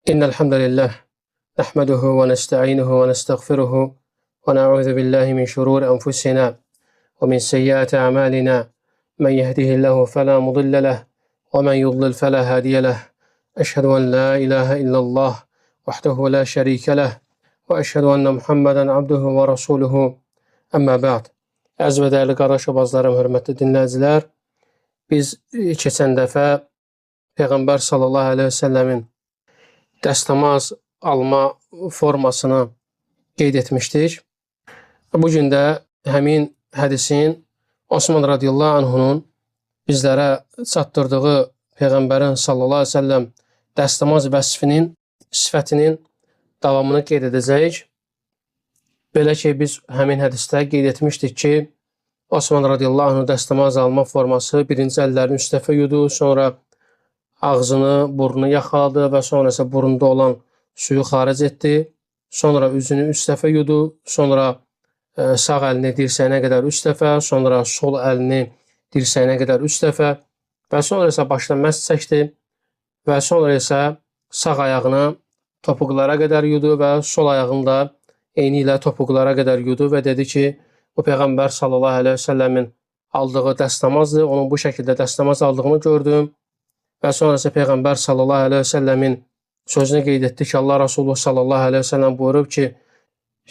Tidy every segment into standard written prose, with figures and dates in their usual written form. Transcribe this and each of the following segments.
İnnel hamdəlillah nahmeduhu və nesta'inuhu və nestəğfiruhu və na'udzu billahi min şururi enfusina və min seyyiati a'malina. Men yehdihillahu fela mudille leh və men yudlil fela hadiye leh. Eşhedü en la ilahe illallah vahdehu la şerike leh və eşhedü enne Muhammeden abduhu və rasuluhu. Əmmə ba'd. Əziz və dəyərli qardaş obazlarım, hörmətli dinləyicilər, biz keçən dəfə Peyğəmbər sallallahu əleyhi və səlləmin dəstəmaz alma formasını qeyd etmişdik. Bu gün də həmin hədisin Osman radiyallahu anhunun bizlərə çatdırdığı Peyğəmbərin sallallahu əleyhi və səlləm dəstəmaz vəsfinin, sifətinin davamını qeyd edəcəyik. Belə ki, biz həmin hədisdə qeyd etmişdik ki, Osman radiyallahu anh dəstəmaz alma forması birinci əllərini üç dəfə yudu, sonra ağzını, burnunu yaxaladı və sonra isə burunda olan suyu xaric etdi. Sonra üzünü üç dəfə yudu, sonra sağ əlini dirsəyinə qədər üç dəfə, sonra sol əlini dirsəyinə qədər üç dəfə və sonra isə başına məs çəkdi və sonra isə sağ ayağını topuqlara qədər yudu və sol ayağını da eyni ilə topuqlara qədər yudu və dedi ki, bu Peyğəmbər sallallahu əleyhi və səlləmin aldığı dəstəmazdır. Onun bu şəkildə dəstəmaz aldığını gördüm. Və sonra isə Peyğəmbər sallallahu əleyhi və səlləmin sözünü qeyd etdi ki, Allah Rasulü sallallahu əleyhi və səlləm buyurub ki,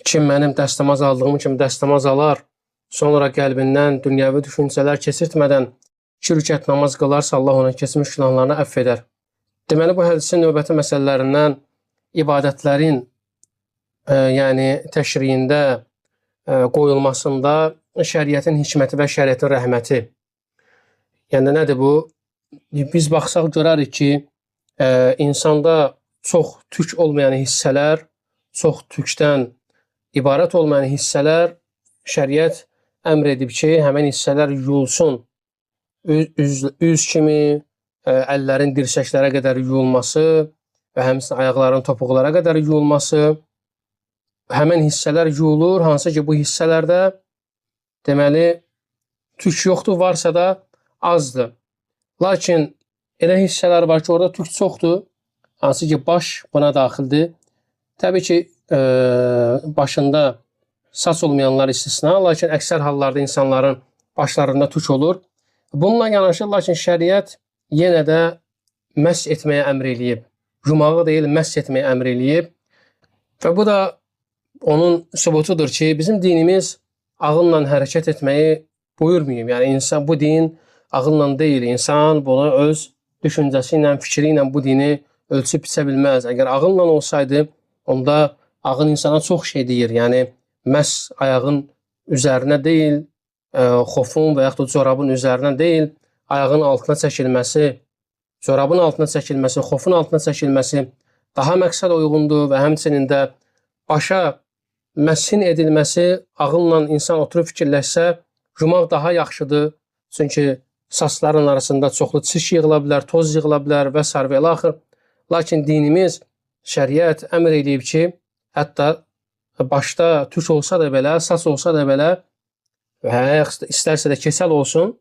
kim mənim dəstəmaz aldığım kimi dəstəmaz alar, sonra qəlbindən dünyəvi düşüncələr keçirtmədən iki rükət namaz qılarsa, Allah onun keçmiş günahlarını əfv edər. Deməli, bu hədisin növbəti məsələlərindən ibadətlərin yəni təşriyində, qoyulmasında şəriətin hikməti və şəriətin rəhməti. Yəni nədir bu? Biz baxsaq görərik ki, insanda çox tük olmayan hissələr, çox tükdən ibarət olmayan hissələr şəriət əmr edib ki, həmin hissələr yuyulsun. Üz kimi, əllərin dirsəklərə qədər yuyulması və həmçinin ayaqların topuqlara qədər yuyulması. Həmin hissələr yuyulur, hansı ki bu hissələrdə deməli tük yoxdur, varsa da azdır. Lakin elə hissələr var ki, orada tük çoxdur, hansı ki baş buna daxildir. Təbii ki, başında saç olmayanlar istisna, lakin əksər hallarda insanların başlarında tük olur. Bununla yanaşı, lakin şəriət yenə də məsh etməyə əmr eləyib. Yumağı deyil, məsh etməyə əmr eləyib. Və bu da onun sübutudur ki, bizim dinimiz ağılla hərəkət etməyi buyurmayıb. Yəni insan bu din ağılla deyil, insan bunu öz düşüncəsi ilə, fikri ilə bu dini ölçüb biçə bilməz. Əgər ağılla olsaydı, onda ağıl insana çox şey deyir. Yəni məhz ayağın üzərinə deyil, xofun və yaxud da corabın üzərinə deyil, ayağın altına çəkilməsi, corabın altına çəkilməsi, xofun altına çəkilməsi daha məqsəd uyğundur və həmçinin də başa məshin edilməsi ağılla insan oturub fikirləşsə, yumaq daha yaxşıdır. Çünki saçların arasında çoxlu çirk yığıla bilər, toz yığıla bilər və sair və ilaxır. Lakin dinimiz, şəriət əmr eləyib ki, hətta başda tük olsa da belə, saç olsa da belə və istərsə də keçəl olsun,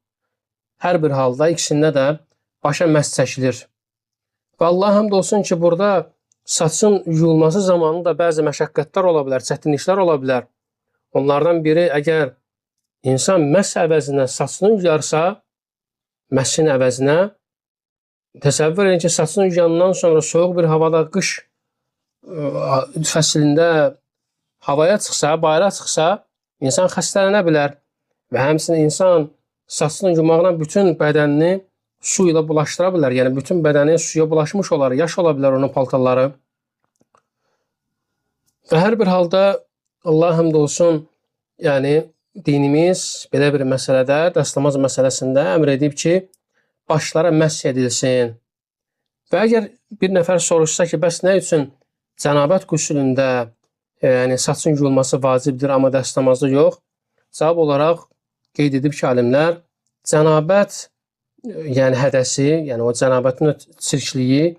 hər bir halda ikisində də başa məhz çəkilir. Və Allah həmd olsun ki, burada saçın yuyulması zamanı da bəzi məşəqqətlər ola bilər, çətinliklər ola bilər. Onlardan biri, əgər insan məhz əvəzinə saçını yuyarsa, məhsin əvəzinə, təsəvvür edin ki, saçını yuyandan sonra soyuq bir havada qış fəslində havaya çıxsa, bayıra çıxsa, insan xəstələnə bilər və həmçinin insan saçını yumaqla bütün bədənini su ilə bulaşdıra bilər. Yəni bütün bədəni suya bulaşmış olar, yaş ola bilər onun paltarları. Və hər bir halda Allah həmd olsun, yəni dinimiz belə bir məsələdə, dəstəmaz məsələsində əmr edib ki, başlara məsh edilsin. Və əgər bir nəfər soruşsa ki, bəs nə üçün cənabət qüsülündə, yəni saçın yuyulması vacibdir, amma dəstəmazda yox? Cavab olaraq qeyd edib ki, alimlər, cənabət, yəni hədəsi, yəni o cənabətin çirkliyi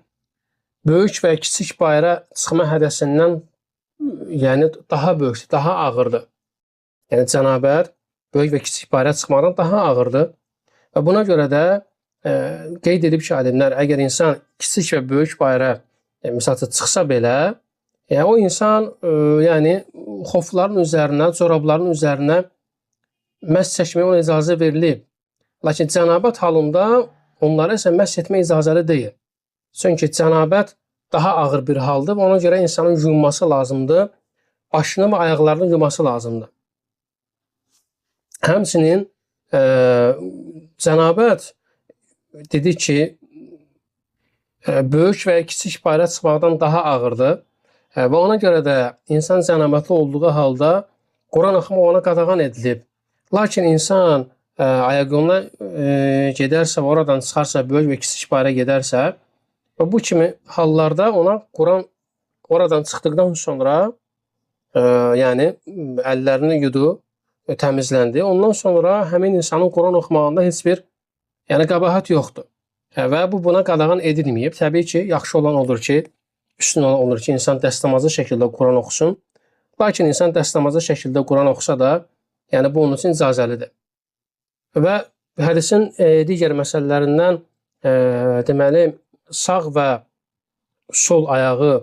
böyük və kiçik bayıra çıxma hədəsindən, yəni daha böyükdür, daha ağırdır. Yəni cənabət böyük və kiçik bayıra çıxmaqdan daha ağırdır. Və buna görə də qeyd edib ki, alimlər, əgər insan kiçik və böyük bayıra, Misal üçün çıxsa belə, yəni o insan yəni xofların üzərinə, corabların üzərinə məsh çəkməyə ona icazə verilib. Lakin cənabət halında onlara isə məsh etmək icazəli deyil. Çünki cənabət daha ağır bir haldır və ona görə insanın yuyunması lazımdır. Başını və ayaqlarını yuması lazımdır. Həmçinin cənabət dedik ki, böyük və kiçik bayıra çıxmaqdan daha ağırdır. Və ona görə də insan cənabətli olduğu halda Quran oxumaq ona qadağan edilib. Lakin insan ayaqyoluna gedərsə və oradan çıxarsa, böyük və kiçik bayıra gedərsə və bu kimi hallarda ona Quran oradan çıxdıqdan sonra yəni əllərini yudu, təmizləndi. Ondan sonra həmin insanın Quran oxumağında heç bir yəni qəbahət yoxdur. Və bu buna qadağan edilməyib. Təbii ki, yaxşı olan odur ki, üstün olan odur ki, insan dəstəmazlı şəkildə Quran oxusun. Lakin insan dəstəmazlı şəkildə Quran oxusa da, yəni bu onun üçün icazəlidir. Və hədisin digər məsələlərindən deməli sağ və sol ayağı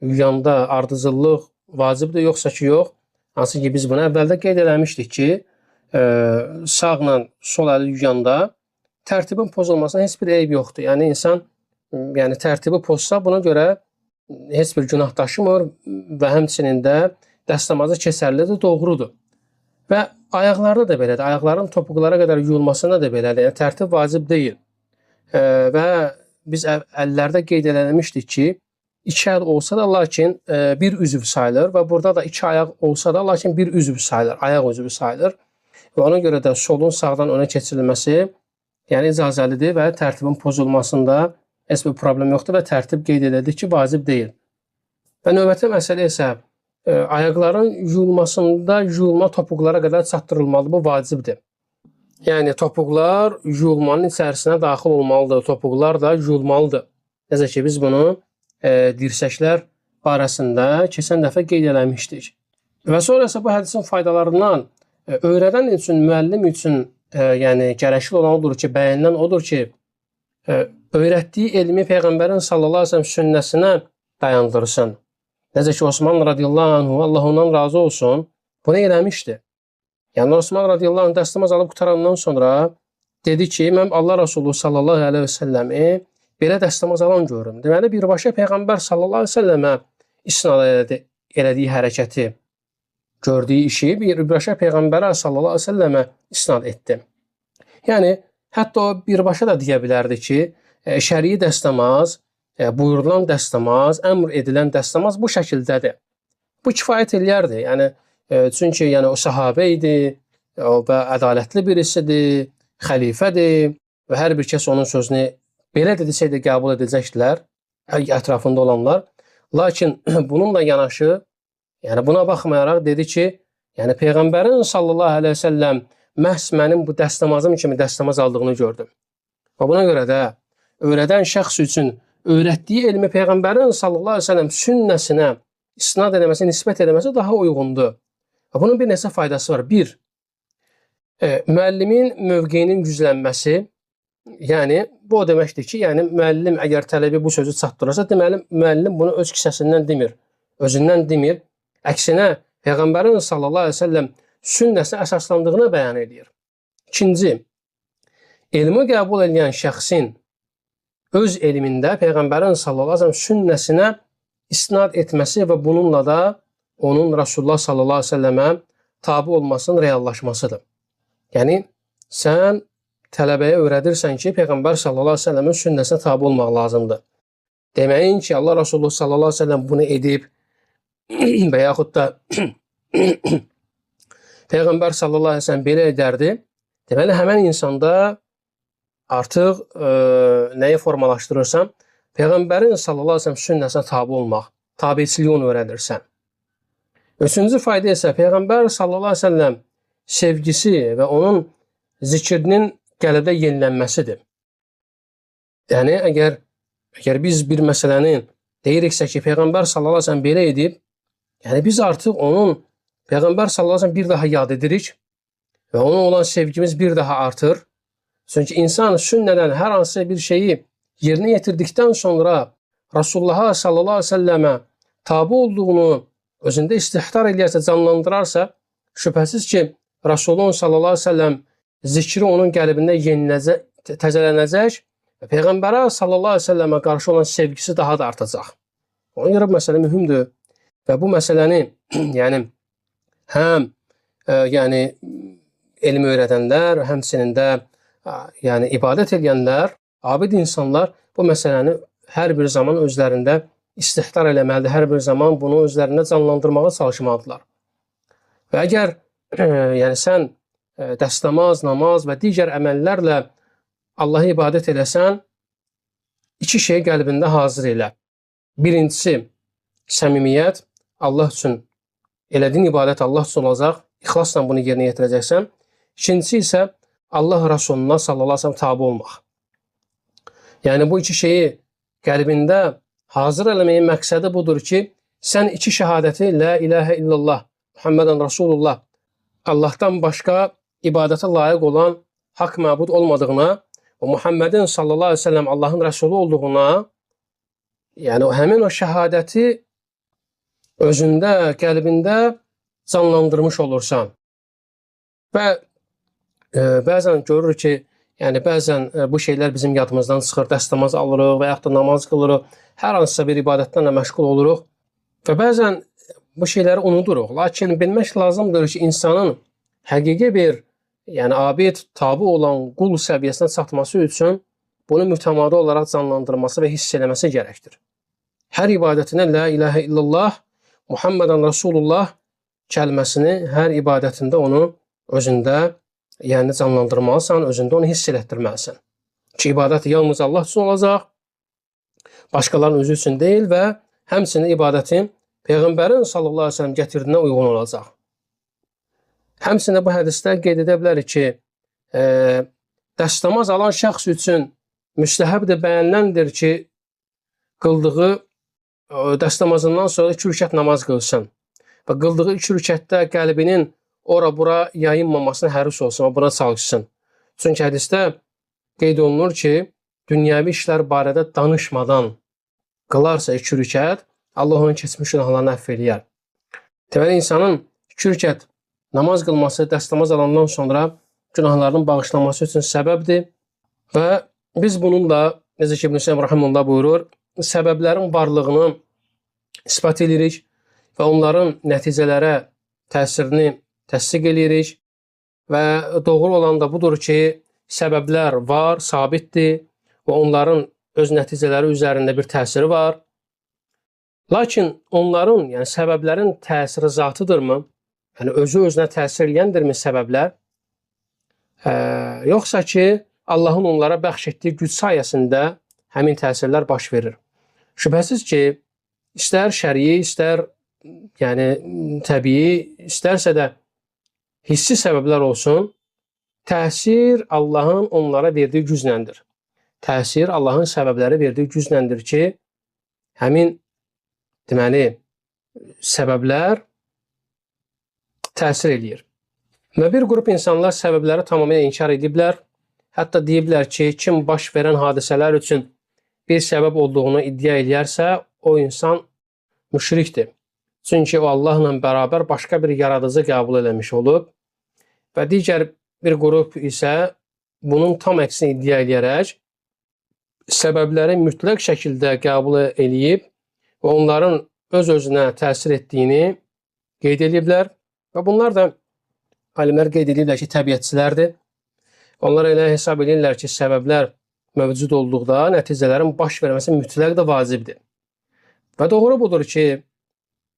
yuyanda ardıcıllıq vacibdir, yoxsa ki, yox. Hansı ki, biz bunu əvvəldə qeyd eləmişdik ki, sağla sol əli yuyanda tərtibin pozulmasına heç bir eyb yoxdur. Yəni insan yəni tərtibi pozsa, buna görə heç bir günah daşımır və həmçinin də dəstəmazı keçərlidir, doğrudur. Və ayaqlarda da belədir. Ayaqların topuqlara qədər yuyulmasında da belədir. Yəni tərtib vacib deyil. Və biz əllərdə qeyd eləmişdik ki, iki əl olsa da lakin bir üzv sayılır və burada da iki ayaq olsa da lakin bir üzv sayılır, ayaq üzvü sayılır. Və ona görə də solun sağdan önə keçirilməsi yəni icazəlidir və tərtibin pozulmasında heç bir problem yoxdur və tərtib qeyd elədik ki, vacib deyil. Və növbəti məsələ isə ayaqların yuyulmasında yuyulma topuqlara qədər çatdırılmalıdır. Bu vacibdir. Yəni topuqlar yuyulmanın içərisinə daxil olmalıdır. Topuqlar da yuyulmalıdır. Necə ki, biz bunu dirsəklər barəsində keçən dəfə qeyd eləmişdik. Və sonra isə bu hədisin faydalarından öyrədən üçün, müəllim üçün yəni gərəkli olan odur ki, bəyənilən odur ki, öyrətdiyi elmi Peyğəmbərin sallallahu əleyhi və səlləm sünnəsinə dayandırsın. Necə ki, Osman radiyallahu anhu, Allah ondan razı olsun, bunu eləmişdi. Yəni Osman radiyallahu anh dəstəmaz alıb qutarandan sonra dedi ki, mən Allah Resulü sallallahu əleyhi və səlləmi belə dəstəmaz alan görürüm. Deməli, birbaşa Peyğəmbər sallallahu əleyhi və səlləmə isnad elədiyi hərəkəti, gördüyü işi birbaşa Peyğəmbərə sallallahu əleyhi və səlləmə isnad etdi. Yəni, hətta o birbaşa da deyə bilərdi ki, şərii dəstəmaz, buyurulan dəstəmaz, əmr edilən dəstəmaz bu şəkildədir. Bu kifayət eləyərdi. Yəni, çünki yəni, o sahabə idi, o və ədalətli birisidir, xəlifədir və hər bir kəs onun sözünü belə dedisəydi qəbul edəcəkdilər ətrafında olanlar. Lakin bununla yanaşı, yəni buna baxmayaraq dedi ki, yəni Peyğəmbərin sallallahu əleyhi və səlləm məhz mənim bu dəstəmazım kimi dəstəmaz aldığını gördüm. Və buna görə də öyrədən şəxs üçün öyrətdiyi elmi Peyğəmbərin sallallahu əleyhi və səlləm sünnəsinə isnad eləməsi, nisbət eləməsi daha uyğundur. Və bunun bir neçə faydası var. Bir, müəllimin mövqeyinin güclənməsi, yəni bu o deməkdir ki, yəni müəllim əgər tələbi bu sözü çatdırırsa, deməli müəllim bunu öz kisəsindən demir, özündən demir. Əksinə Peyğəmbərin sallallahu əleyhi və səlləm sünnəsinə əsaslandığını bəyan edir. İkinci, elmi qəbul edən şəxsin öz elmində Peyğəmbərin sallallahu əleyhi və səlləm sünnəsinə isnad etməsi və bununla da onun Rasulullah sallallahu əleyhi və səlləmə tabi olmasının reallaşmasıdır. Yəni, sən tələbəyə öyrədirsən ki, Peyğəmbər sallallahu əleyhi və səlləmin sünnəsinə tabi olmaq lazımdır. Deməyin ki, Allah Rasulullah sallallahu əleyhi və səlləm bunu edib və yaxud da Peyğəmbər sallallahu əleyhi və səlləm belə edərdi. Deməli, həmən insanda artıq nəyi formalaşdırırsan? Peyğəmbərin sallallahu əleyhi və səlləm sünnəsinə tabi olmaq, tabiçiliyi onu öyrədirsən. Üçüncü fayda isə Peyğəmbər sallallahu əleyhi və səlləm sevgisi və onun zikrinin qəlbdə yenilənməsidir. Yəni, əgər biz bir məsələni deyiriksə ki, Peyğəmbər sallallahu əleyhi və səlləm belə edib, yəni biz artıq onun Peyğəmbər sallallahu əleyhi və səlləm bir daha yad edirik və ona olan sevgimiz bir daha artır. Çünki insan sünnədən hər hansı bir şeyi yerinə yetirdikdən sonra Rasulullaha sallallahu əleyhi və səlləmə tabe olduğunu özündə istihdar eləyərsə, canlandırarsa, şübhəsiz ki, Rasulun sallallahu əleyhi və səlləm zikri onun qəlbində yeniləcək, təzələnəcək və Peyğəmbərə sallallahu əleyhi və səlləmə qarşı olan sevgisi daha da artacaq. Ona görə bu məsələ mühümdür və bu məsələni yəni həm yəni elm öyrədənlər, həmçinin də yəni ibadət edənlər, abid insanlar bu məsələni hər bir zaman özlərində istihdar eləməlidir. Hər bir zaman bunu özlərində canlandırmağa çalışmalıdırlar. Və əgər yəni sən dəstəmaz, namaz və digər əməllərlə Allaha ibadət eləsən, iki şeyi qəlbində hazır elə. Birincisi, səmimiyyət. Allah üçün elədiyin ibadət Allah üçün olacaq. İxlasla bunu yerinə yetirəcəksən. İkincisi isə Allah Rasuluna sallallahu əleyhi və səlləm tabe olmaq. Yəni bu iki şeyi qəlbində hazır eləməyin məqsədi budur ki, sən iki şəhadəti la ilahə illallah, Muhammedən Rasulullah, Allahdan başqa ibadətə layiq olan haqq məbud olmadığına və Muhammedin sallallahu əleyhi və səlləm Allahın rəsulu olduğuna, yəni o həmin o şəhadəti özündə, qəlbində canlandırmış olursan. Və bəzən görürük ki, yəni bəzən bu şeylər bizim yadımızdan çıxır, dəstəmaz alırıq və yaxud da namaz qılırıq, hər hansısa bir ibadətlərlə məşğul oluruq və bəzən bu şeyləri unuduruq. Lakin bilmək lazımdır ki, insanın həqiqi bir, yəni abid, tabi olan qul səviyyəsinə çatması üçün bunu mütəmadi olaraq canlandırması və hiss eləməsi gərəkdir. Hər ibadətinə la ilahə illallah, Muhammedən Rasulullah kəlməsini hər ibadətində onu özündə yəni canlandırmalısan, özündə onu hiss elətdirməlisən. Ki, ibadət yalnız Allah üçün olacaq, başqalarının özü üçün deyil və həmçinin ibadətin Peyğəmbərin sallallahu əleyhi və səlləm gətirdiyinə uyğun olacaq. Həmçinin bu hədisdə qeyd edə bilərik ki, dəstəmaz alan şəxs üçün müstəhəbdir, bəyəniləndir ki, qıldığı dəstəmazından sonra 2 rükət namaz qılsın və qıldığı 2 rükətdə qəlbinin ora-bura yayınmamasına həris olsun və buna çalışsın. Çünki hədisdə qeyd olunur ki, dünyəvi işlər barədə danışmadan qılarsa 2 rükət, Allah onun keçmiş günahlarını əfv eləyər. Deməli, insanın 2 rükət namaz qılması dəstəmaz alandan sonra günahlarının bağışlanması üçün səbəbdir və biz bununla, necə ki, İbn Hüseyn rahimehullah buyurur, səbəblərin varlığını isbat edirik və onların nəticələrə təsirini təsdiq edirik və doğru olan da budur ki, səbəblər var, sabitdir və onların öz nəticələri üzərində bir təsiri var. Lakin onların, yəni səbəblərin təsiri zatıdırmı? Yəni özü özünə təsir eləyəndirmi səbəblər? Yoxsa ki, Allahın onlara bəxş etdiyi güc sayəsində həmin təsirlər baş verir. Şübhəsiz ki, istər şərii, istər yəni təbii, istərsə də hissi səbəblər olsun, təsir Allahın onlara verdiyi gücləndir. Təsir Allahın səbəbləri verdiyi gücləndir ki, həmin deməli səbəblər təsir eləyir. Və bir qrup insanlar səbəbləri tamamilə inkar ediblər. Hətta deyiblər ki, kim baş verən hadisələr üçün bir səbəb olduğunu iddia eləyərsə, o insan müşrikdir. Çünki o Allahla bərabər başqa bir yaradıcı qəbul eləmiş olub. Və digər bir qrup isə bunun tam əksini iddia eləyərək səbəbləri mütləq şəkildə qəbul eləyib və onların öz-özünə təsir etdiyini qeyd ediblər. Və bunlar da alimlər qeyd edirlər ki, təbiətçilərdir. Onlar elə hesab edirlər ki, səbəblər mövcud olduqda nəticələrin baş verməsi mütləq də vacibdir. Və doğru budur ki,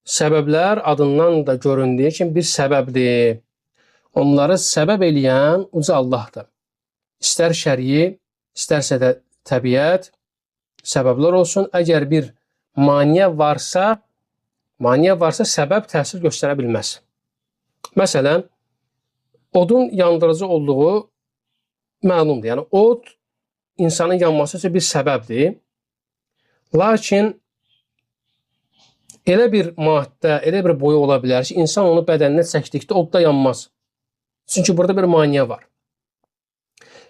səbəblər adından da göründüyü kimi bir səbəbdir. Onları səbəb eləyən uca Allahdır. İstər şərii, istərsə də təbiət səbəblər olsun. Əgər bir maneə varsa, səbəb təsir göstərə bilməz. Məsələn, odun yandırıcı olduğu məlumdur. Yəni, od insanın yanması üçün bir səbəbdir. Lakin elə bir maddə, elə bir boyu ola bilər ki, insan onu bədəninə çəkdikdə odda yanmaz. Çünki burada bir maneə var.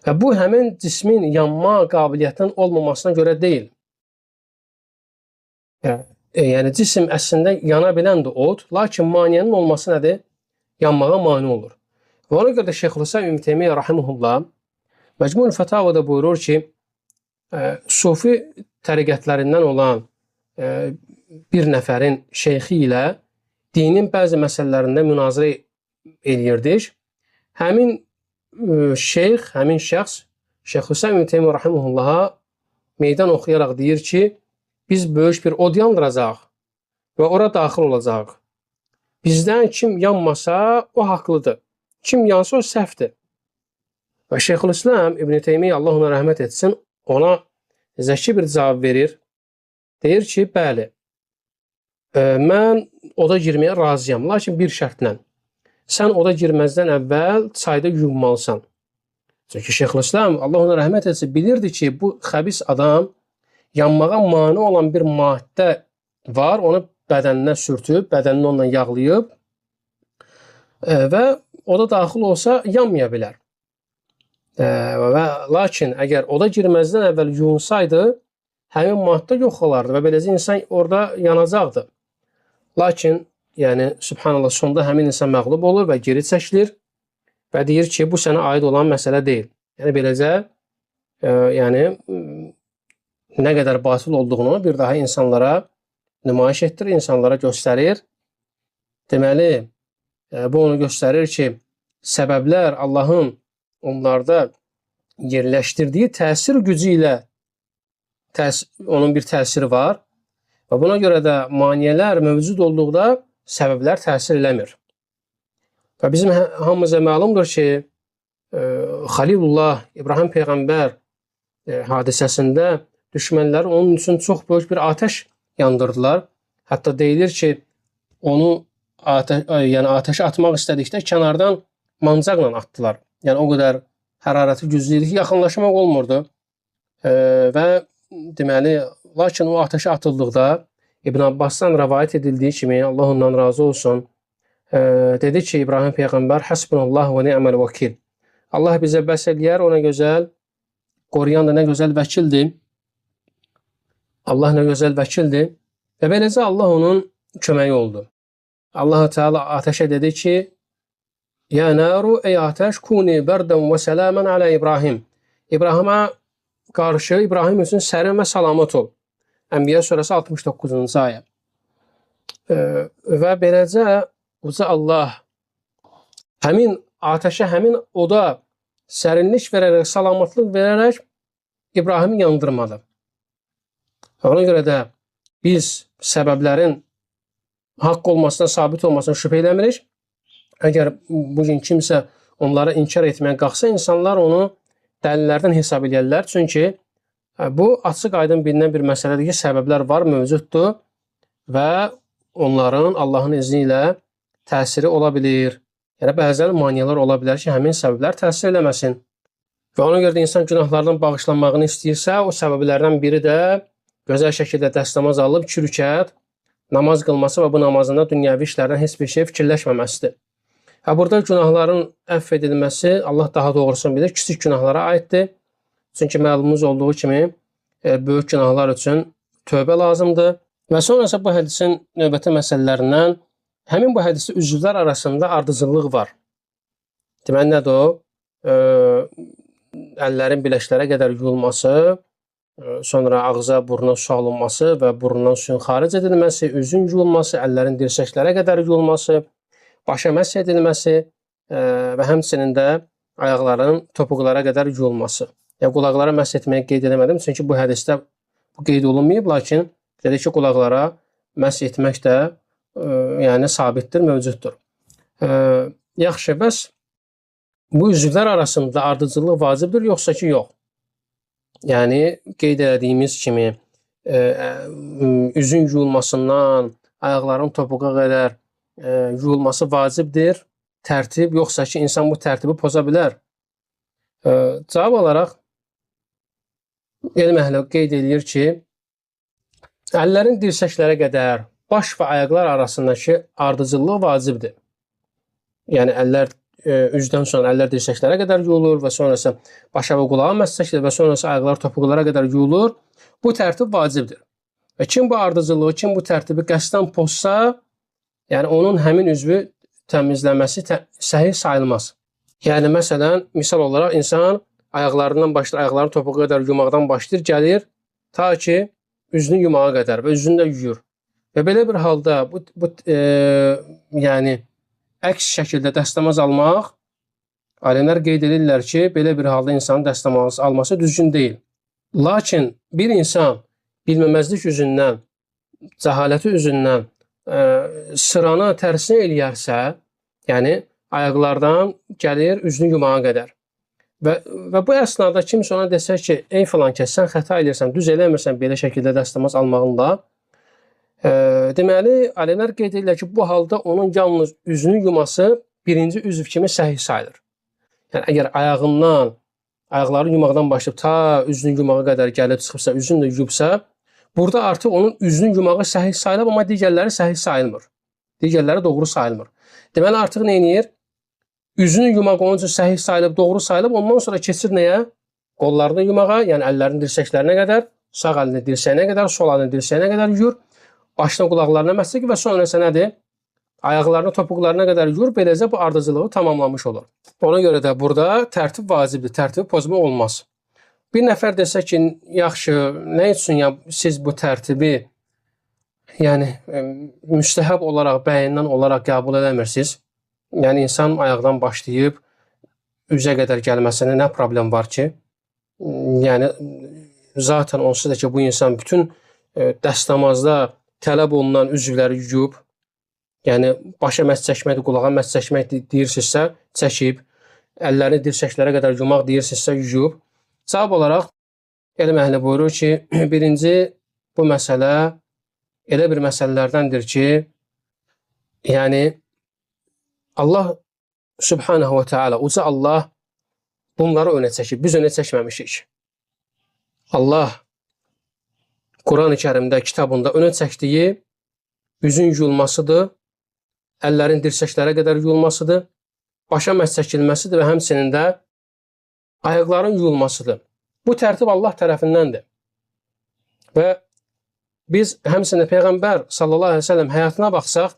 Və bu, həmin cismin yanma qabiliyyətinin olmamasına görə deyil. Yəni cisim əslində yana bilən də od, lakin maneənin olması nədir? Yanmağa mane olur. Və ona görə də Şeyxülislam İbn Teymiyyə rahimehullah Mecmu'l Fetavada buyurur ki, sufi təriqətlərindən olan bir nəfərin şeyxi ilə dinin bəzi məsələlərində münazirə eləyirdik. Həmin şeyx, həmin şəxs Şeyxülislam İbn Teymiyyə rahimehullaha meydan oxuyaraq deyir ki, biz böyük bir od yandıracaq və ora daxil olacaq. Bizdən kim yanmasa, o haqlıdır. Kim yansa, o səhvdir. Və Şeyxülislam İbn Teymiyyə, Allah ona rəhmət etsin, ona zəki bir cavab verir. Deyir ki, bəli, mən oda girməyə razıyam, lakin bir şərtlə. Sən oda girməzdən əvvəl çayda yuyunmalısan. Çünki Şeyxülislam, Allah ona rəhmət etsin, bilirdi ki, bu xəbis adam yanmağa mane olan bir maddə var, onu bədəninə sürtüb, bədənini onunla yağlayıb və oda daxil olsa yanmaya bilər. Və lakin əgər oda girməzdən əvvəl yuyunsaydı, həmin maddə yox olardı və beləcə insan orada yanacaqdı. Lakin, yəni, Sübhanallah, sonda həmin insan məğlub olur və geri çəkilir və deyir ki, bu sənə aid olan məsələ deyil. Yəni, beləcə, yəni, nə qədər batıl olduğunu bir daha insanlara nümayiş etdirir, insanlara göstərir. Deməli, bu onu göstərir ki, səbəblər Allahın onlarda yerləşdirdiyi təsir gücü ilə onun bir təsiri var və buna görə də maneələr mövcud olduqda səbəblər təsir eləmir. Və bizim hamımıza məlumdur ki, Xəlilullah İbrahim Peyğəmbər hadisəsində düşmənlər onun üçün çox böyük bir atəş yandırdılar. Hətta deyilir ki, onu atəşə atmaq istədikdə kənardan mancaqla atdılar. Yəni o qədər hərarəti güclü idi ki, yaxınlaşmaq olmurdu. Və deməli, lakin o atəşə atıldıqda İbn Abbasdan rəvayət edildiyi kimi, Allah ondan razı olsun, dedi ki, İbrahim Peyğəmbər, Həsbunallah və ni'məl vəkil. Allah bizə bəs eləyər, ona gözəl, qoruyan da nə gözəl vəkildir. Allah nə gözəl vəkildir. Və beləcə Allah onun köməyi oldu. Allah-u Teala atəşə dedi ki, Ya naru, ey atəş, kuni bərdən və sələmən alə İbrahim. İbrahimə qarşı, İbrahim üçün sərin və salamat ol. Ənbiya surəsi 69-cu ayə. Və beləcə uca Allah həmin atəşə, həmin oda sərinlik verərək, salamatlıq verərək İbrahimi yandırmadı. Ona görə də biz səbəblərin haqq olmasına, sabit olmasına şübhə eləmirik. Əgər bugün kimsə onları inkar etməyə qalxsa, insanlar onu dəlillərdən hesab eləyərlər. Çünki bu açıq aydın bilinən bir məsələdir ki, səbəblər var, mövcuddur və onların Allahın izni ilə təsiri ola bilir. Yəni, bəzən maneələr ola bilər ki, həmin səbəblər təsir eləməsin. Və ona görə də insan günahlardan bağışlanmağını istəyirsə, o səbəblərdən biri də gözəl şəkildə dəstəmaz alıb 2 rükət namaz qılması və bu namazında dünyəvi işlərdən heç bir şey fikirləşməməsidir. Hə, burada günahların əfv edilməsi, Allah daha doğrusunu bilir, kiçik günahlara aiddir. Çünki məlumumuz olduğu kimi böyük günahlar üçün tövbə lazımdır. Və sonra isə bu hədisin növbəti məsələlərindən, həmin bu hədisdə üzvlər arasında ardıcıllıq var. Deməli, nədir o? Əllərin biləklərə qədər yuyulması, sonra ağza, buruna su alınması və burundan suyun xaric edilməsi, üzün yuyulması, əllərin dirsəklərə qədər yuyulması, başa məsh edilməsi və həmçinin də ayaqların topuqlara qədər yuyulması. Yəni, qulaqlara məsh etməyi qeyd eləmədim, çünki bu hədisdə bu qeyd olunmayıb, lakin dedik ki, qulaqlara məsh etmək də yəni, sabitdir, mövcuddur. Yaxşı, bəs bu üzvlər arasında ardıcıllıq vacibdir, yoxsa ki, yox? Yəni, qeyd elədiyimiz kimi üzün yuyulmasından ayaqların topuğa qədər yuyulması vacibdir, tərtib, yoxsa ki, insan bu tərtibi poza bilər. Cavab olaraq elm əhli qeyd edir ki, əllərin dirsəklərə qədər baş və ayaqlar arasındakı ardıcıllıq vacibdir. Yəni, əllər üzdən sonra əllər dirsəklərə qədər yuyulur və sonra isə başa və qulağa məs çəkilir və sonra isə ayaqlar topuqlara qədər yuyulur. Bu tərtib vacibdir. Və kim bu ardıcıllığı, kim bu tərtibi qəsdən pozsa, yəni onun həmin üzvü təmizləməsi səhih sayılmaz. Yəni, məsələn, misal olaraq insan ayaqlarından başlayır, ayaqlarını topuğa qədər yumaqdan başlayır, gəlir ta ki üzünü yumağa qədər və üzünü də yuyur. Və belə bir halda bu yəni əks şəkildə dəstəmaz almaq, alimlər qeyd edirlər ki, belə bir halda insanın dəstəmaz alması düzgün deyil. Lakin bir insan bilməməzlik üzündən, cəhaləti üzündən sıranı tərsinə eləyərsə, yəni ayaqlardan gəlir üzünü yumağa qədər. Və bu əsnada kimsə ona desə ki, ey filan kəs, sən xəta eləyirsən, düz eləmirsən belə şəkildə dəstəmaz almağınla, deməli, alimlər qeyd edirlər ki, bu halda onun yalnız üzünü yuması birinci üzv kimi səhih sayılır. Yəni, əgər ayaqları yumaqdan başlayıb ta üzünü yumağa qədər gəlib çıxıbsa, üzünü də yuyubsa, burada artıq onun üzünü yumağı səhih sayılır, amma digərləri səhih sayılmır. Digərləri doğru sayılmır. Deməli, artıq nə edir? Üzünü yumaq onun üçün səhih sayılıb, doğru sayılıb, ondan sonra keçir nəyə? Qollarını yumağa, yəni əllərinin dirsəklərinə qədər, sağ əlini dirsəyinə qədər, sol əlini dirsəyinə qədər yuyur, başına qulaqlarına məsək və sonra isə nədir? Ayaqlarını topuqlarına qədər yuyur, beləcə bu ardıcılığı tamamlamış olur. Ona görə də burada tərtib vacibdir, tərtibi pozma olmaz. Bir nəfər desə ki, yaxşı, nə üçün ya siz bu tərtibi, yəni müstəhəb olaraq, bəyənilən olaraq qəbul eləmirsiniz? Yəni, insan ayaqdan başlayıb üzə qədər gəlməsinə nə problem var ki? Yəni, zaten onsuz da ki, bu insan bütün dəstəmazda tələb olunan üzvləri yuyub, yəni başa məhz çəkməkdir, qulağa məhz çəkmək deyirsinizsə, çəkib, əllərini dirsəklərə qədər yumaq deyirsinizsə, yuyub. Cavab olaraq elm əhli buyurur ki, birinci bu məsələ elə bir məsələlərdəndir ki, yəni Allah Sübhanehu ve Teala, uca Allah bunları önə çəkib, biz önə çəkməmişik. Allah Quran-ı Kərimdə, kitabında önə çəkdiyi üzün yuyulmasıdır, əllərin dirsəklərə qədər yuyulmasıdır, başa məhz çəkilməsidir və həmçinin də ayaqların yuyulmasıdır. Bu tərtib Allah tərəfindəndir. Və biz həmçinin Peyğəmbər sallallahu əleyhi və səlləm həyatına baxsaq,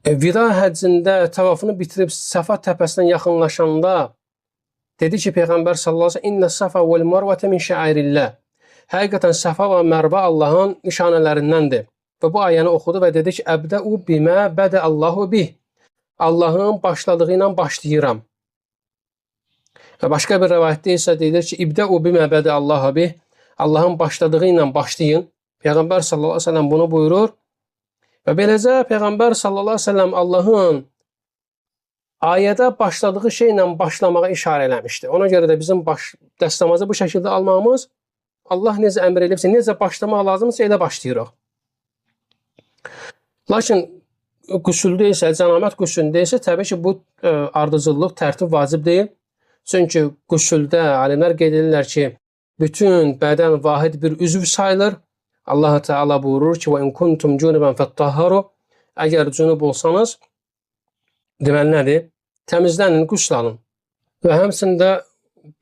vida həccində tavafını bitirib Səfa təpəsinə yaxınlaşanda dedi ki, Peyğəmbər sallallahu əleyhi və səlləm, İnnə Safa vəl Mərvətə min şəairillah. Həqiqətən Səfa və Mərvə Allahın nişanələrindəndir. Və bu ayəni oxudu və dedi ki, Əbdəu bimə bədə Allahu bih. Allahın başladığı ilə başlayıram. Və başqa bir rəvayətdə isə deyilir ki, İbdəu bimə bədə Allahu bih. Allahın başladığı ilə başlayın. Peyğəmbər sallallahu əleyhi və səlləm bunu buyurur. Və beləcə Peyğəmbər sallallahu əleyhi və səlləm Allahın ayədə başladığı şeylə başlamağa işarə eləmişdi. Ona görə də bizim dəstəmazı bu şəkildə almağımız Allah necə əmr edibsə, necə başlamaq lazımsa elə başlayırıq. Lakin qüsüldə isə, cənamət qüsündə isə təbii ki, bu ardıcıllıq, tərtib vacib deyil. Çünki qüsüldə alimlər qeyd edirlər ki, bütün bədən vahid bir üzv sayılır. Allah Teala buyurur ki, "Və in kuntum cunuban fattahharu." Əgər cünub olsanız, deməli nədir? Təmizlənin, qüsl alın. Və həmçində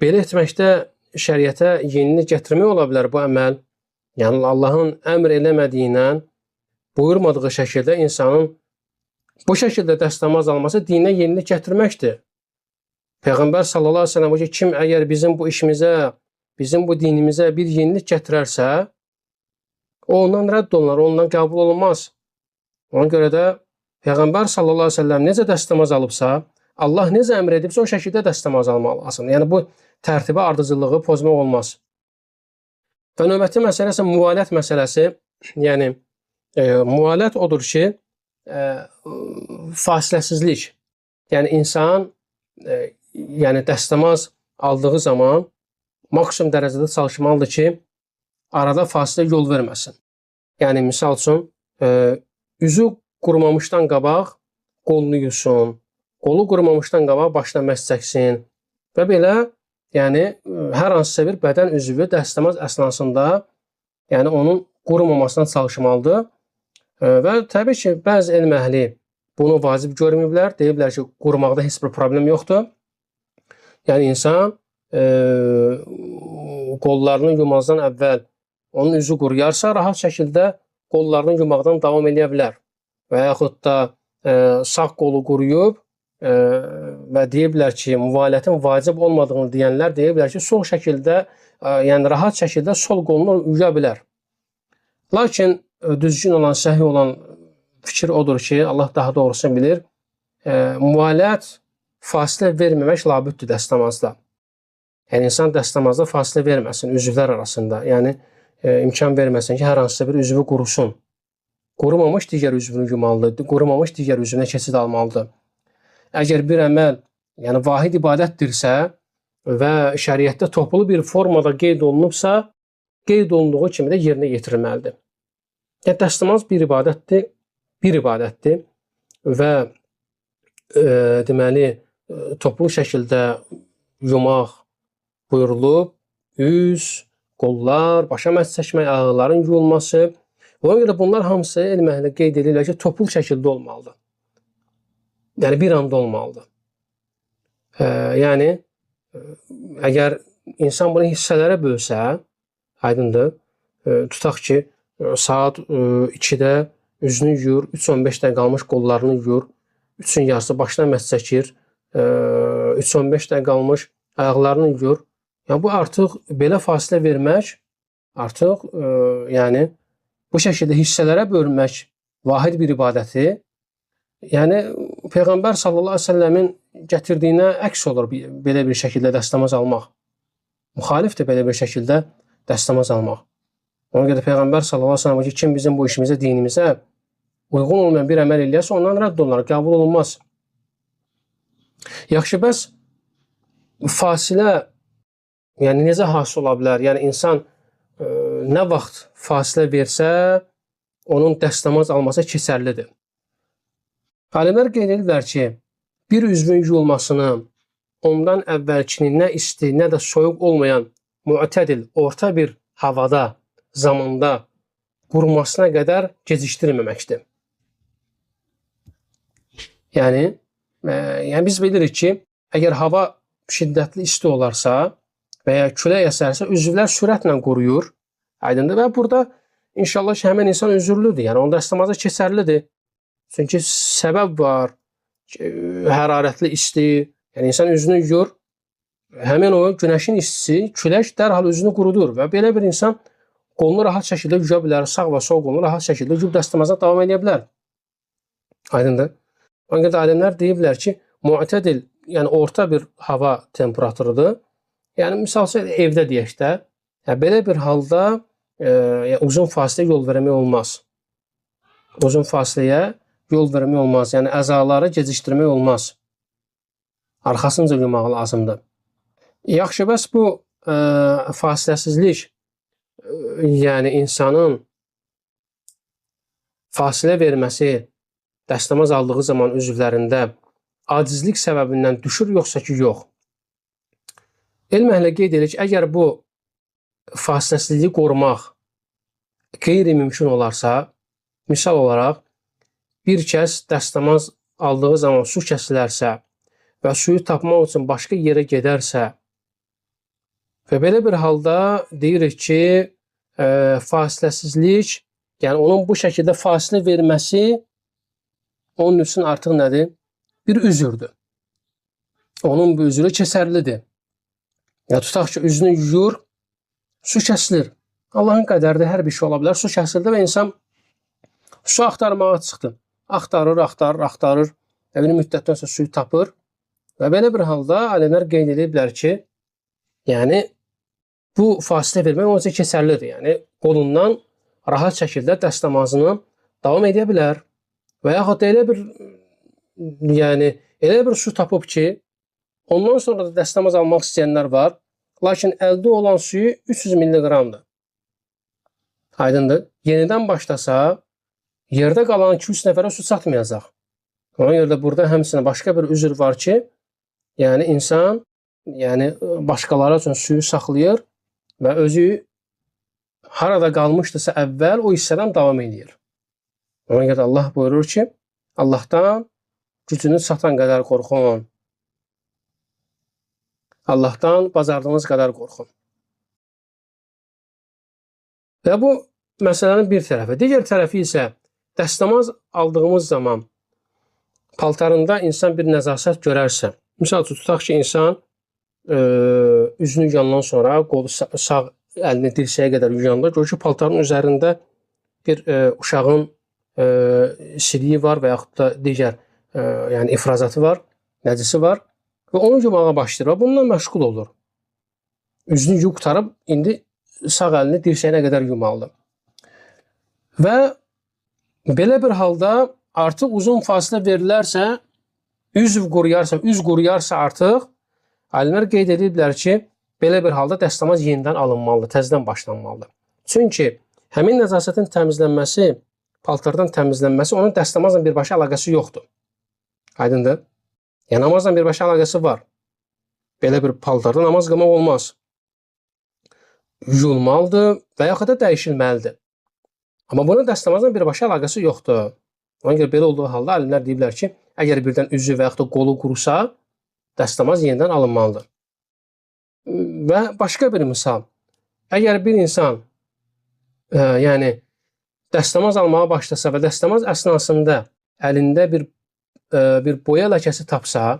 belə etməkdə şəriətə yenilik gətirmək ola bilər bu əməl. Yəni Allahın əmr eləmədiyindən, buyurmadığı şəkildə insanın bu şəkildə dəstəmaz alması dinə yenilik gətirməkdir. Peyğəmbər sallallahu əleyhi və səlləm buyurur ki, kim əgər bizim bu işimizə, bizim bu dinimizə bir yenilik gətirərsə, o ondan rədd olunar, ondan qəbul olunmaz. Ona görə də Peyğəmbər sallallahu əleyhi və səlləm necə dəstəmaz alıbsa, Allah necə əmr edibsə, o şəkildə dəstəmaz almaq lazımdır. Yəni bu tərtibə, ardıcıllığı pozmaq olmaz. Və növbəti məsələ isə müvalət məsələsi. Yəni müvalət odur ki, fasiləsizlik. Yəni insan yəni dəstəmaz aldığı zaman maksimum dərəcədə çalışmalıdır ki, arada fasilə yol verməsin. Yəni misal üçün üzü qurumamışdan qabaq qolunu yusun, qolu qurumamışdan qabaq başına məhz çəksin və belə, yəni hər hansısa bir bədən üzvü dəstəmaz əsnasında, yəni onun qurumamasına çalışmalıdır. Və təbii ki, bəzi elm əhli bunu vacib görməyiblər, deyiblər ki, qurumaqda heç bir problem yoxdur. Yəni insan qollarını yumazdan əvvəl onun üzü quruyarsa, rahat şəkildə qollarını yumaqdan davam eləyə bilər. Və yaxud da sağ qolu quruyub və deyiblər ki, müvalətin vacib olmadığını deyənlər deyiblər ki, sol şəkildə, yəni rahat şəkildə sol qolunu yuya bilər. Lakin düzgün olan, səhih olan fikir odur ki, Allah daha doğrusunu bilir, müvalət fasilə verməmək labüddür dəstəmazda. Yəni, insan dəstəmazda fasilə verməsin üzvlər arasında. Yəni, imkan verməsin ki, hər hansısa bir üzvü qurusun. Qurumamış digər üzvünü yumalıdır, qurumamış digər üzvünə keçid almalıdır. Əgər bir əməl, yəni vahid ibadətdirsə və şəriətdə toplu bir formada qeyd olunubsa, qeyd olunduğu kimi də yerinə yetirilməlidir. Yəni, dəstəmaz bir ibadətdir, və deməli, toplu şəkildə yumaq buyurulub, üz, qollar, başa məs çəkmək, ayaqların yuyulması. Ona görə bunlar hamısı elm əhli qeyd edirlər ki, toplu şəkildə olmalıdır. Yəni, bir anda olmalıdır. Yəni, əgər insan bunu hissələrə bölsə, aydındır, tutaq ki, saat 2-də üzünü yuyur, 3:15 dəqiqə qalmış qollarını yuyur, 3-ün yarısı başına məs çəkir, 3:15 dəqiqə qalmış ayaqlarını yuyur. Yəni, bu artıq belə fasilə vermək, artıq yəni, bu şəkildə hissələrə bölmək vahid bir ibadəti, yəni Peyğəmbər sallallahu əleyhi və səlləmin gətirdiyinə əks olur belə bir şəkildə dəstəmaz almaq. Müxalifdir belə bir şəkildə dəstəmaz almaq. Ona görə Peyğəmbər sallallahu əleyhi və səlləm ki, kim bizim bu işimizə, dinimizə uyğun olmayan bir əməl eləyərsə, ondan rədd olunar, qəbul olunmaz. Yaxşı, bəs fasilə, yəni necə hasil ola bilər? Yəni insan nə vaxt fasilə versə, onun dəstəmaz alması keçərlidir. Alimlər qeyd edirlər ki, bir üzvün yuyulmasını ondan əvvəlkini nə isti, nə də soyuq olmayan müətədil, orta bir havada, zamanda qurumasına qədər gecikdirməməkdir. Yəni biz bilirik ki, əgər hava şiddətli isti olarsa və ya külək əsərsə, üzvlər sürətlə quruyur. Aydındır. Və burada inşallah ki, həmin insan üzürlüdür. Yəni, onun dəstəmazı keçərlidir. Çünki səbəb var, hərarətli isti, yəni insan üzünü yuyur, həmin o günəşin istisi, külək dərhal üzünü qurudur və belə bir insan qolunu rahat şəkildə yuya bilər, sağ və sol qolunu rahat şəkildə yuyub dəstəmaza davam edə bilər. Aydındır. Ona görə alimlər deyiblər ki, müətədil, yəni orta bir hava temperaturudur. Yəni, misal üçün, evdə deyək də, yəni, belə bir halda uzun fasiləyə yol vermək olmaz. Uzun fasiləyə yol vermək olmaz. Yəni, əzaları gecikdirmək olmaz. Arxasınca yumaq lazımdır. Yaxşı, bəs bu fasiləsizlik, yəni insanın fasilə verməsi dəstəmaz aldığı zaman üzvlərində acizlik səbəbindən düşür, yoxsa ki, yox. Elm əhli qeyd edir ki, əgər bu fasiləsizliyi qorumaq qeyri-mümkün olarsa, misal olaraq, bir kəs dəstəmaz aldığı zaman su kəsilərsə və suyu tapmaq üçün başqa yerə gedərsə və belə bir halda deyirik ki, fasiləsizlik, yəni onun bu şəkildə fasilə verməsi onun üçün artıq nədir? Bir üzürdür. Onun bu üzrü keçərlidir. Yəni, tutaq ki, üzünü yuyur, su kəsilir. Allahın qədəridir, hər bir şey ola bilər. Su kəsildi və insan su axtarmağa çıxdı. Axtarır, axtarır, axtarır. Və bir müddətdən sonra suyu tapır. Və belə bir halda alimlər qeyd ediblər ki, yəni bu fasilə vermək onun üçün keçərlidir. Yəni qolundan rahat şəkildə dəstəmazını davam edə bilər. Və yaxud da elə bir, yəni elə bir su tapıb ki, ondan sonra da dəstəmaz almaq istəyənlər var. Lakin əldə olan suyu 300 milliqramdır. Aydındır. Yenidən başlasa, yerdə qalan 2-3 nəfərə su çatmayacaq. Ona görə də burada həmçinin başqa bir üzr var ki, yəni insan, yəni başqaları üçün suyu saxlayır və özü harada qalmışdısa əvvəl o hissədən davam edir. Ona görə Allah buyurur ki, Allahdan gücünüz çatan qədər qorxun. Allahdan bacardığınız qədər qorxun. Və bu məsələnin bir tərəfi. Digər tərəfi isə dəstəmaz aldığımız zaman paltarında insan bir nəzasət görərsə, misal üçün tutaq ki, insan üzünü yuyandan sonra qolu sağ əlini dirsəyə qədər yuyanda görür ki, paltarın üzərində bir uşağın siliyi var və yaxud da digər yəni ifrazatı var, nəcisi var və onu yumağa başlayır və bununla məşğul olur. Üzünü yuyub qurtarıb indi sağ əlini dirsəyinə qədər yumalıdır. Və belə bir halda artıq uzun fasilə verilərsə, üzv quruyarsa, üz quruyarsa artıq alimlər qeyd ediblər ki, belə bir halda dəstəmaz yenidən alınmalıdır, təzədən başlanmalıdır. Çünki həmin nəzasətin təmizlənməsi, paltardan təmizlənməsi onun dəstəmazla birbaşa əlaqəsi yoxdur. Aydındır? Yəni namazla birbaşa əlaqəsi var. Belə bir paltarda namaz qılmaq olmaz. Yuyulmalıdır və yaxud da dəyişilməlidir. Amma bunun dəstəmazla birbaşa əlaqəsi yoxdur. Ona görə belə olduğu halda alimlər deyiblər ki, əgər birdən üzü və yaxud da qolu qurusa, dəstəmaz yenidən alınmalıdır. Və başqa bir misal, əgər bir insan yəni dəstəmaz almağa başlasa və dəstəmaz əsnasında əlində bir boya ləkəsi tapsa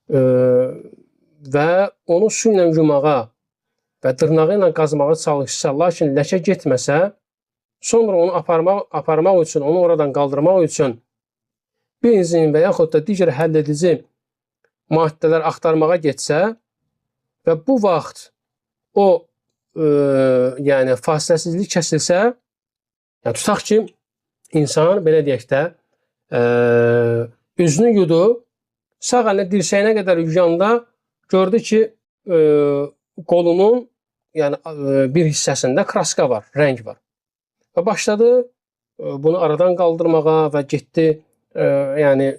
və onu su ilə yumağa və dırnağı ilə qazmağa çalışsa, lakin ləkə getməsə, sonra onu aparmaq üçün, onu oradan qaldırmaq üçün benzin və yaxud da digər həll edici maddələr axtarmağa getsə və bu vaxt o yəni fasiləsizlik kəsilsə, yəni tutaq ki, insan belə deyək də üzünü yudu, sağ əlini dirsəyinə qədər yuyanda gördü ki, qolunun yəni bir hissəsində kraska var, rəng var. Və başladı bunu aradan qaldırmağa və getdi yəni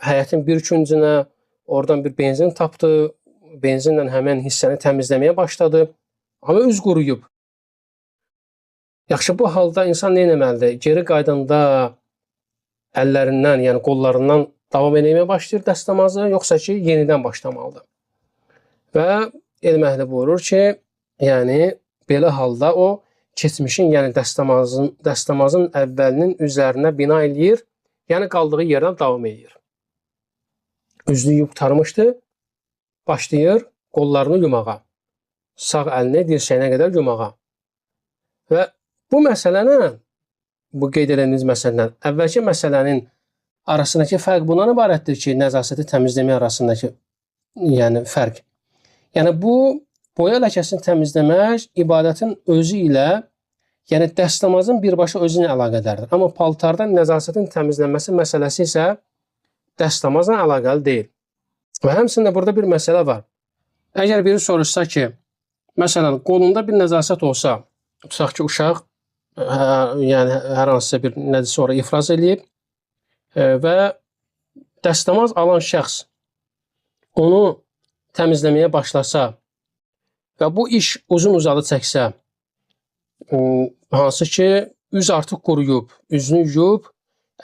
həyətin bir küncünə, oradan bir benzin tapdı, benzinlə həmin hissəni təmizləməyə başladı. Amma üz quruyub. Yaxşı, bu halda insan nə etməlidir? Geri qaydanda əllərindən, yəni qollarından davam eləməyə başlayır dəstəmazı, yoxsa ki, yenidən başlamalıdır. Və elm əhli buyurur ki, yəni belə halda o keçmişin, yəni dəstəmazın əvvəlinin üzərinə bina eləyir, yəni qaldığı yerdən davam eləyir. Üzünü yuyub qurtarmışdı, başlayır qollarını yumağa, sağ əlini dirsəyinə qədər yumağa. Və bu məsələnin, bu qeyd edildiyimiz məsələdən, əvvəlki məsələnin arasındakı fərq bundan ibarətdir ki, nəzasəti təmizləmək arasındakı yəni fərq. Yəni bu boya ləkəsini təmizləmək ibadətin özü ilə, yəni dəstəmazın birbaşa özü ilə əlaqədardır. Amma paltardan nəzasətin təmizlənməsi məsələsi isə dəstəmazla əlaqəli deyil. Və həmçinin də burada bir məsələ var. Əgər biri soruşsa ki, məsələn, qolunda bir nəzasət olsa, tutaq ki, uşaq yəni hər hansısa bir nəcisi ora ifraz eləyib və dəstəmaz alan şəxs onu təmizləməyə başlasa və bu iş uzun uzadı çəksə, hansı ki, üz artıq quruyub, üzünü yuyub,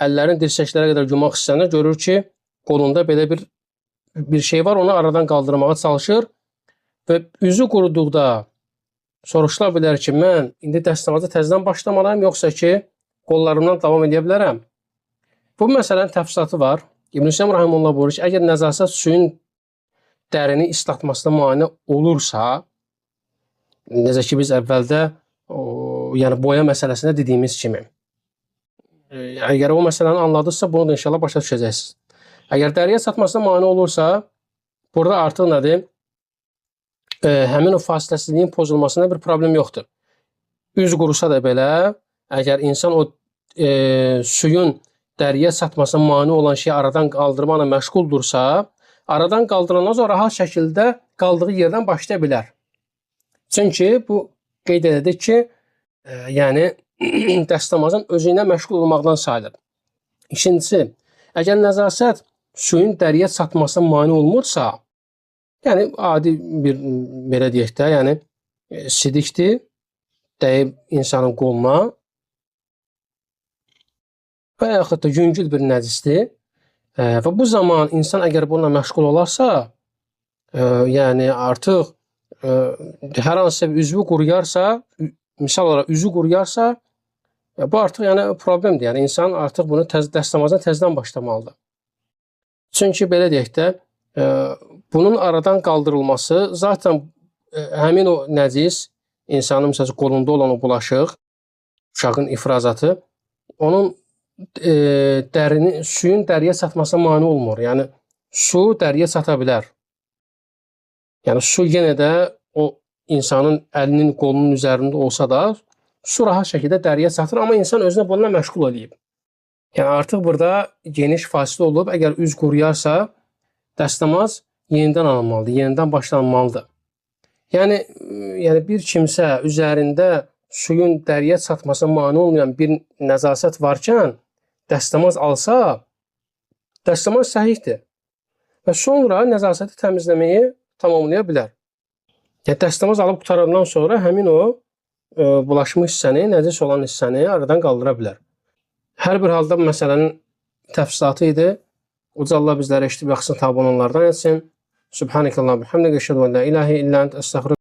əllərini dirsəklərə qədər yumaq istəyəndə görür ki, qolunda belə bir şey var, onu aradan qaldırmağa çalışır və üzü quruduqda soruşula bilər ki, mən indi dəstəmazı təzədən başlamalıyam, yoxsa ki, qollarımdan davam edə bilərəm. Bu məsələnin təfsilatı var. İbn Hüseyn rahimehullah buyurur ki, əgər nəzasət suyun dərini islatmasına mane olursa, necə ki biz əvvəldə yəni boya məsələsində dediyimiz kimi, əgər o məsələni anladıqsa, bunu da inşallah başa düşəcəksiniz. Əgər dəriyə çatmasına mane olursa, burada artıq nədir? Həmin o fasiləsizliyin pozulmasına bir problem yoxdur. Üz qurusa da belə, əgər insan o suyun dəriyə çatmasına mane olan şeyi aradan qaldırmaqla məşğuldursa, aradan qaldırandan sonra rahat şəkildə qaldığı yerdən başlaya bilər. Çünki bu qeyd elədik ki, yəni dəstəmazın özü ilə məşğul olmaqdan sayılır. İkincisi, əgər nəzasət suyun dəriyə çatmasına mane olmursa, yəni adi bir, belə deyək də, yəni sidikdir, dəyib insanın qoluna və yaxud da yüngül bir nəcisdir. Və bu zaman insan əgər bununla məşğul olarsa, yəni artıq hər hansısa bir üzvü quruyarsa, Misal olaraq üzü quruyarsa, bu artıq yəni problemdir. Yəni insan artıq bunu dəstəmazına təzədən başlamalıdır. Çünki belə deyək də, bunun aradan qaldırılması zaten həmin o nəcis insanın məsələn qolunda olan o bulaşıq, uşağın ifrazatı onun dərini, suyun dəriyə çatmasına mane olmur. Yəni su dəriyə çata bilər. Yəni su yenə də o insanın əlinin, qolunun üzərində olsa da su rahat şəkildə dəriyə çatır, amma insan özünə bununla məşğul eləyib. Yəni artıq burada geniş fasilə olub. Əgər üz quruyarsa, dəstəmaz yenidən alınmalıdır, yenidən başlanmalıdır. Yəni bir kimsə üzərində suyun dəriyə çatmasına mane olmayan bir nəzasət varkən dəstəmaz alsa, dəstəmaz səhihdir. Və sonra nəzasəti təmizləməyi tamamlaya bilər. Yəni dəstəmaz alıb qurtarandan sonra həmin o bulaşmış hissəni, nəcis olan hissəni aradan qaldıra bilər. Hər bir halda bu məsələnin təfsilatı idi. Uca Allah bizləri eşidib yaxşısına tabe olanlardan etsin. Subhanəkəllah bihamdik, eşhedü en la ilahe illa ent, estəğfiruke.